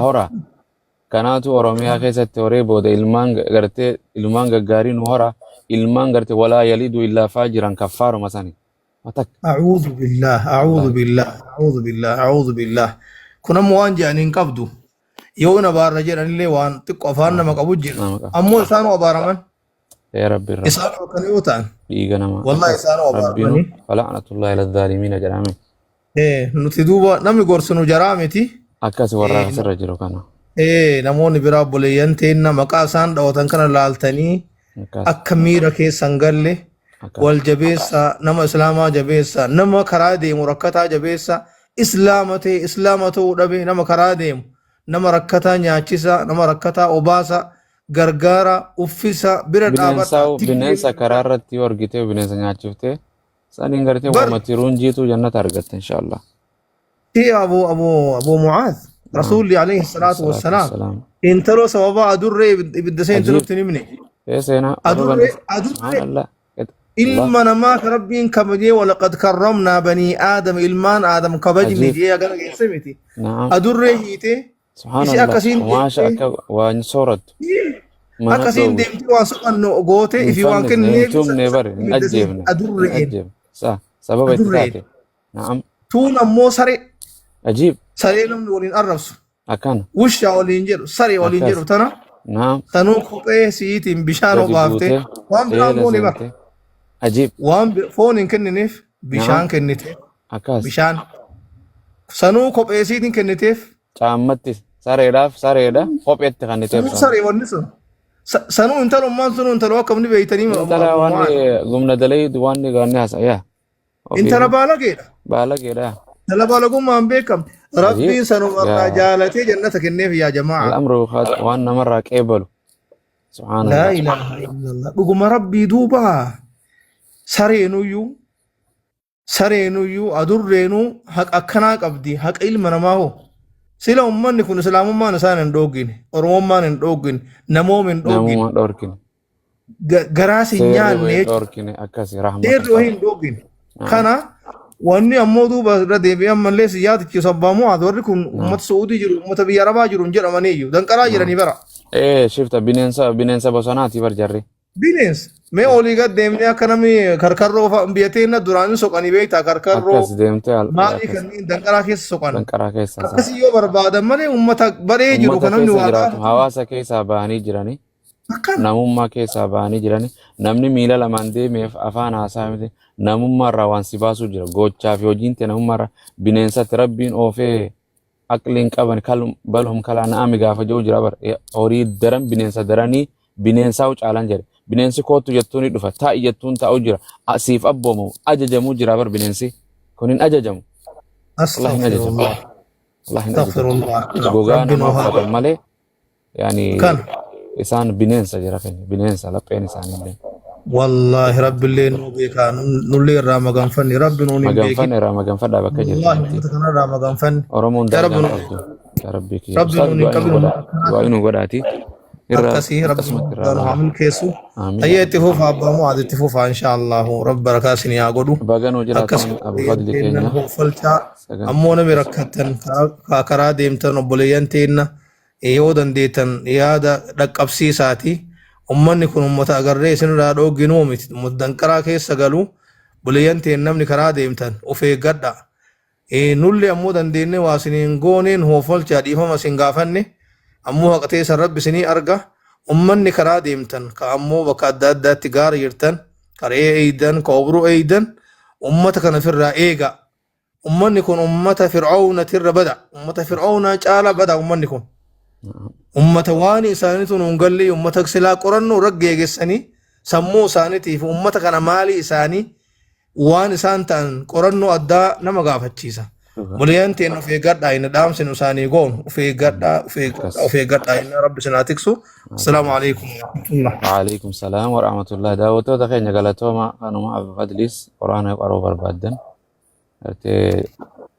Hora. Kanaatu Oromiyaa keessatti horee booda ilmaan gartee ilmaan gaggaarii nu hora. Ilmaan gartee walaa yalidu illaa faajiran kaffaaruma sani. Matak. A'uudhu billaah, a'uudhu Wallaahi. billaah, a'uudhu billaah, a'uudhu billaah. Kun ammoo waan jedhan hin qabdu. Yoo na abaarra jedhanillee waan xiqqoo afaan nama qabu jira. Nama qaba. Ammoo isaanuu abaaraman. Ee Rabbi irraa. Isaanuu akkana yoo ta'an. Dhiiga namaa. Wallahi Akkas. isaanuu Rabbiinu abaaramanii. fala'natullahi ala dhaalimiina jedhame. Nuti duuba namni gorsinu jaraa miti. Akkas warra Eh, asirra jiru kana. Namoonni biraa obboleeyyan teenna maqaa isaan dhawatan kana laaltanii Akkas. akka miira keessa hin galle Akkas. wal jabeessa, nama islaamaa jabeessa, nama karaa deemu rakkataa jabeessa, islaama ta'e islaama ta'uu dhabe nama karaa deemu, nama rakkataa nyaachisa, nama rakkataa obaasa, gargaara, uffisa, bira dhaabadha. Bineensa bineensa karaa irratti yoo argite bineensa nyaachiftee saniin gartee Bar waama tiruun jiituu jannata argatte inshaallah. Ti Abu Mu'aaz Naam. Rasuulli alayhi salaatu Salaatu wassalaam wassalaam. intaloo sababa adurree ibidda seente Ajiib. nutti hin himne. Ee seenaa warra Adurree bani adurree subhaanallah. Allah. Ilma namaa ka Rabbiin kabajee, walaqad karramnaa banii aadam, ilmaan aadam kabajne Ajiib. jee agana geesse miti. Naam. Adurree hiitee isi Subhaanallah. akkasiin Maasha deemtee akka waan soorattu. Mana akkasiin dhoowwitu. deemtee waan soqannu gootee Hin ifi waan fannisne, hin kenneef tumne bare, hin ibidda seente ajjeefne, hin adurreen. ajjeefne. Sa sababa itti Adurreen. taate. Naam. Tuun ammoo saree Ajiib. saree namni waliin arrabsu, Akkana. wushaa waliin jedhu, saree waliin Akkas. jedhu tana Naam. sanuu kophee si'iitiin bishaan Gadi obaaftee buutee waan biraan eela goone bara. seente. Ajiib. Waan foon hin kennineef, bishaan Naam. kenniteef. Akkas. Bishaan sanuu kophee isiitiin kenniteef. Caammatti sareedhaaf sareedha kopheetti kanniteef Sanuu sana. saree wanni sun. Sanuu intalummaan sunuu intaloo akkamni beeytanii Intala Abu waan Mu'aaz. gumna dalaydu waan gaanni haasa'yaa. Intala Ofiifuu baalageedha. baalageedha. Intala baalagummaan beekamte. Ajiib. Rabbiin sanumarraa Yaa jaalatee jannata kenneef yaa jamaa. al'amru waan namarraa qeebalu. Laa Subhaanallah. ilaaha illallah. Dhuguma Rabbii duuba sareenuyyuu sareenuyyuu adurreenuu haqa akkanaa qabdi, haqa ilma namaa hoo. Sila ummanni kun islaamummaan isaan hin dhoogine, oromummaan hin dhoogine, namoom hin dhoogine, Namummaa dhorkine. Garaas hin Seerri nyaanne wayii jechuudha. dhorkine akkasi rahmata Seerri wayii qaba. hin dhoogine. Naam. Kana wanni ammoo duuba irra deebi'ee ammallee si yaadachiisu, Abbaa Mu'aaz, warri kun Naam. ummata Su'uudii jiru, ummata biyya Arabaa jiru hin jedhamaniiyyu danqaraa Naam. jiranii bara. Ee shifta bineensa bineensa bosonaati bar jarri. Bineensa. Mee olii gad deemnee akka namni karkarroo fa'a biyya teenya duraanii soqanii beektaa karkarroo Akkas deemtee maalii akkas kanneen danqaraa keessa soqan. Danqaraa keessa isaa. Akkasii yoo barbaadan malee uummata baree jiru Uummata kan namni keessa waa jiraatu gaafatu. Hawaasa keessaa bahanii jiranii Akkana. Namummaa keessaa bahanii jiranii namni miila lamaan deemeef afaan haasaa miti namummaa irraa waan si baasuu jira gochaa fi hojiin tee namummaa irraa bineensatti Rabbiin oofee aqliin qaban kal balhum kalaa na'ami gaafa jedhu jira bar horii daran bineensa daranii bineensaa'u caalan jedhe. Bineensi koottu jettuun ni dhufa, taa'i jettuun taa'u jira, siif abboomamu ajajamuu jira bar. Bineensi kun hin ajajamu, wallahi hin ajajamu. Astaghfirullah. Wallahi hin ajajamu. Astaghfirullah. Gogaa Rabbi namaa nu haa uffatan malee yaani Kan. isaan bineensa jira keenya bineensa lapheen isaanii illee. Wallaahi Rabbillee nu beekaa, nullee irraa maganfanne, Rabbi nuun hin beekin. Maganfanne irraa maganfadhaa bakka Wallaahi jirtanitti. uummata kana irraa maganfanne. Oromoon Yaa Rabbi daangaa nu qabdu. Yaa Rabbii kiyya. Rabbi Ustaaz nuun hin du'aa qabin nu godhaa. uummata akkanaa Du'aa nu godhaati. Irraa akkasii Rabbi akkasumatti irraa nu haa baana. milkeessu. Amiin. Ayyee itti fufa Abbaa Mu'aaz, itti fufa inshaallahu Rabbi barakaa isin haa godhu. Baga nuu Akkas jiraatan Abu obboleeyyan Fadli teenna keenya. hoofalchaa Sagan ammoo namni rakkattan karaa deemtan obboleeyyan teenna yoo dandeettan yaada dhaqqabsiisaati. Ummanni kun ummata agarree isinirraa dhoogginuu miti. Ummata danqaraa keessa galu, obboleeyyan teen namni karaa deemtan of eeggadha. Nullee ammoo dandeennee waa isiniin gooneen hoofalchaa dhiifama isin gaafanne ammoo haqa teessan Rabbi isinii arga. Ummanni karaa deemtan ka ammoo bakka adda addaatti gaara jirtan, ka re'ee eeydan, ka obruu eeydan, ummata kana ofirraa eega. Ummanni kun ummata Fir'aawnatirra bada. Ummata Fir'aawnaa caalaa bada ummanni kun. Ummata waan isaaniitu nuun galle, ummata silaa qorannoo irra geegessanii sammuu isaaniitiif ummata kana maalii isaanii waan isaan ta'an qorannoo addaa nama gaafachiisa. Buleeyyan teen of eeggadhaa inni dhaamsinu isaanii goonu, of eeggadhaa, of eeggadhaa, of eeggadhaa, inni Rabbi isin haa tiksu. Assalaamu alaikum warahmatullah. Waalaikum salaam warahmatullah. Daawwattoota keenya galatooma. Kanuma Abu Fadlis quraana qaruu barbaaddan gartee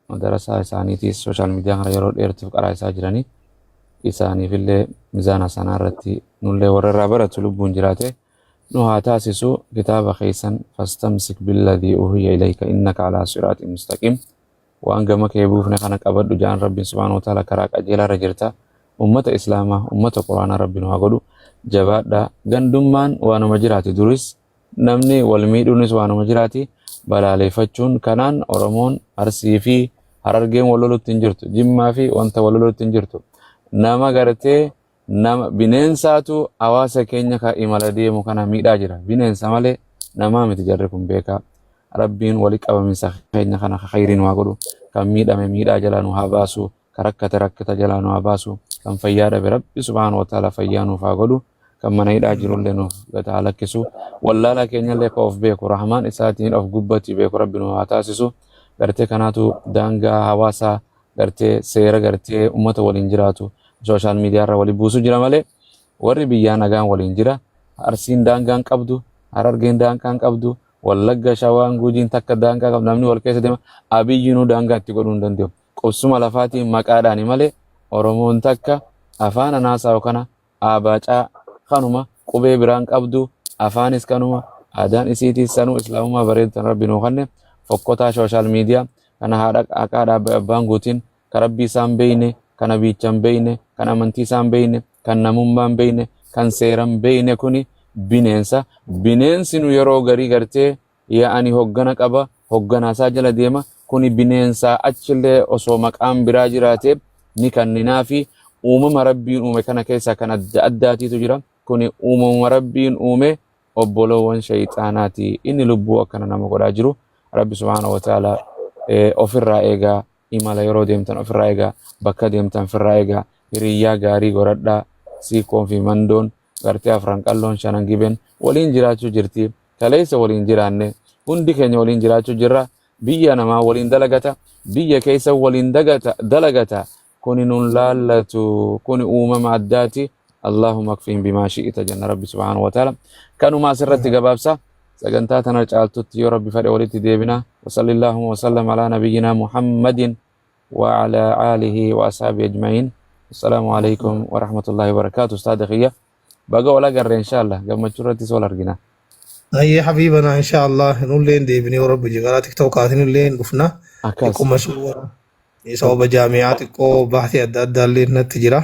madarasaa isaaniitiis social media kana yeroo dheertuuf qaraa isaa jiranii isaaniifillee mizaana sanaa irratti nullee warra irraa baratu lubbuun jiraate nu haa taasisu. Kitaaba keessan fastamsik billadhii uhiya ilayka innaka alaa siraatin mustaqiim, waan gama kee buufne kana qabadhu jaan Rabbiin subhaanahu wa ta'ala, karaa qajeelaa irra jirta. Ummata Islaamaa, ummata Quraanaa Rabbi nu haa godhu. Jabaadhaa. Gandummaan waanuma jiraati duris namni wal miidhuunis waanuma jiraati balaaleeffachuun kanaan Oromoon Arsii fi Harargeen wal lolutti hin jirtu. Jimmaa fi wanta wal lolutti hin jirtu. Nama gartee nama bineensaatu hawaasa keenya ka imala deemu kana miidhaa jira. Bineensa malee namaa miti jarri kun beekaa. Rabbiin wali qabaminsa keenya kana ka khayrii nu haa godhu. Kan miidhame miidhaa jalaa nu haa baasu. Ka rakkate rakkata jalaa nu haa baasu. Kan fayyaa dhabe Rabbi subhaanahu wa ta'ala fayyaa nuuf haa godhu. Kan mana hidhaa jirullee nuuf gad haa lakkisu. Wallaalaa keenyallee ka of beeku rahmaan isaatiin of gubbatti beeku Rabbi nu haa taasisu. Gartee kanaatu daangaa hawaasaa gartee seera gartee ummata waliin jiraatu sooshaal miidiyaa irra wali buusu jira malee warri biyyaa nagaan waliin jira. Arsiin daangaan qabdu, Harargeen daangaan qabdu, Wallagga, Shawaan, Gujiin takka daangaa qabdu namni wal keessa deema. Abiyyinuu daangaa itti godhuu hin danda'u. Qubsuma lafaatiin maqaadhaani malee Oromoon takka afaan anaasaa'u kana Aabacaa kanuma qubee biraan qabdu afaanis kanuma aadaan isiitiis sanuu islaamummaa bareedu tan rabbi nuu kanne fokkotaa sooshaal miidiyaa kana haadha haqaa dhaabbe abbaan guutiin ka rabbii isaan beeyne ka nabiicha hin beeyne kan amantii isaan beeyne kan namummaa hin beeyne kan seera hin beeyne kuni bineensa bineensi nu yeroo garii gartee yaa'anii hoggana qaba hogganaa isaa jala deema kuni bineensaa achillee osoo maqaan biraa jiraate ni kanninaafi uumama rabbiin uume kana keessaa kan adda addaatiitu jira kuni uumamuma rabbiin uume obboloowwan shayxaanaati inni lubbuu akkana nama godhaa jiru rabbi subhaanahu wa ta'ala ofirraa eegaa imala yeroo deemtan ofirraa eegaa bakka deemtan ofirraa eegaa hiriyyaa gaarii godhadhaa siikoon fi mandoon gartee afran qalloon shanan gibeen waliin jiraachuu jirti kaleessa waliin jiraanne hundi keenya waliin jiraachuu jirra biyya namaa waliin dalagata biyya keessa waliin dalagata kuni nun laallatu kuni uumama addaati Allahumma akfihim bimaa shi'ita jenna rabbi subhaanahu wa ta'ala kanuma asirratti gabaabsa sagantaa tana caaltutti yoo rabbi fedhe walitti deebina wasallillahuma wasallam alaa nabiyyinaa muhammadin wa alaa aalihi wa ashaabi ajma'iin assalaamu alaikum wa rahmatullahi wa barakaatu ustaada kiyya Baga wal agarre inshallah gammachuu irrattis wal argina. Hayyee habiibana inshallah nulleen deebinee yoo rabbi jedhe karaa tiktokaatiin illee hin dhufna. Akkas. Xiqquma suura sababa jaami'aa xiqqoo baasii adda addaa illee natti jira.